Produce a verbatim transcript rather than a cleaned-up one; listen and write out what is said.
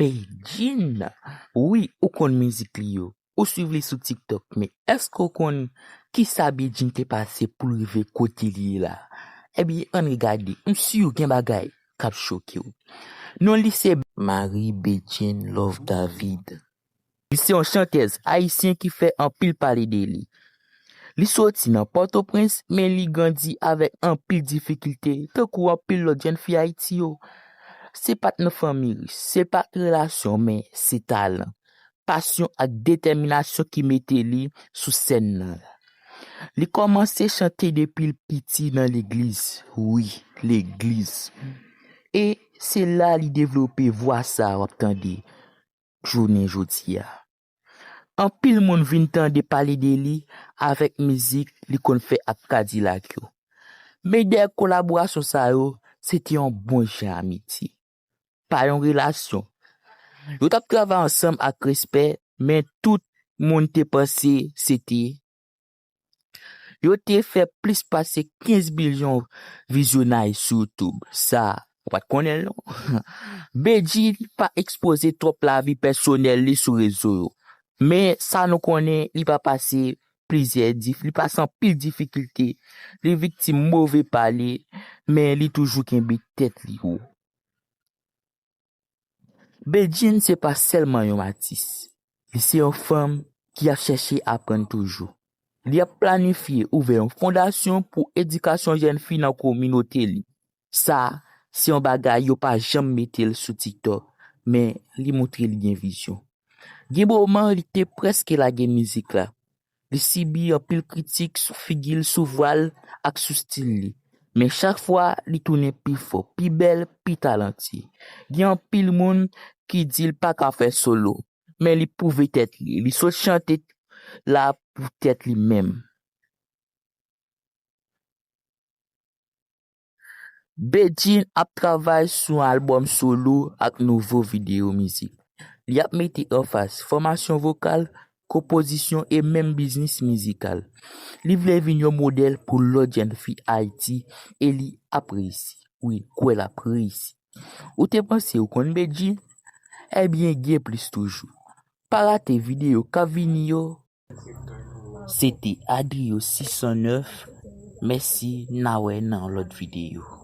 Bedjine. Wi, ou konn mizik li yo. Ou swiv li sou TikTok, men èske w konn kisa Bedjine te pase pou l rive kote li ye la? Ebyen, ann gade, m si w gen bagay k ap choke w. Non li se Marie Bedjine Love David. Li se yon chantèz ayisyen ki fè anpil pale de li. Li soti nan Pòtoprens, men li grandi avèk anpil difikilte, tankou anpil lòt jèn fi Ayiti yo. Se pa t nan fanmi rich, se pa t relasyon, men se talan, pasyon ak detèminasyon ki mete li sou sèn nan. Li kòmanse chante depi l piti nan legliz, wi, legliz. E se la li devlope vwa sa a w ap tande jounen jodi a. Anpil moun vin tande pale de li avèk mizik li konn fè ak Kadilak yo. Men dèyè kolaborasyon sa yo, se te yon bon jan amitye. Pa yon relasyon. Yo t ap travay ansanm ak respè, men tout moun te panse se te Yo te fè plis pase kenz milyon vizyonaj sou YouTube. Sa, ou pa t konnen l non. Bedjine pa ekspoze twòp lavi pèsonèl li sou rezo yo. Men sa nou konnen, li pa pase plizyè dif, li pase anpil difikilte. Li viktim move pale, men li toujou kenbe tèt li wo. Bedjine se pa sèlman yon atis. Li se yon fanm ki ap chèche aprann toujou. Li ap planifye ouvè yon fondasyon pou edikasyon jèn fi nan kominote li. Sa, se yon bagay yo pa janm mete l sou TikTok, men li montre li gen vizyon. Gen moman li te prèske lage mizik la. Li sibi anpil kritik sou figi l, sou vwa l ak sou stil li. Men chak fwa, li tounen pi fò, pi bèl, pi talantiye. Gen anpil moun ki di l pa ka fè solo, men li pwouve tèt li. Li sot chante la pou tèt li menm. Bedjine ap travay sou albòm solo ak nouvo videyo mizik. Li ap mete anfas fòmasyon vokal, konpozisyon e menm biznis mizikal. Li vle vin yon modèl pou lòt jèn fi Ayiti e li ap reyisi. Wi, kwè l ap reyisi. Ou te panse ou konn Bedjine? Ebyen, gen plis toujou. Pa rate videyo k ap vini yo. Se te Adrio sis san nèf. Mèsi, n a wè nan lòt videyo.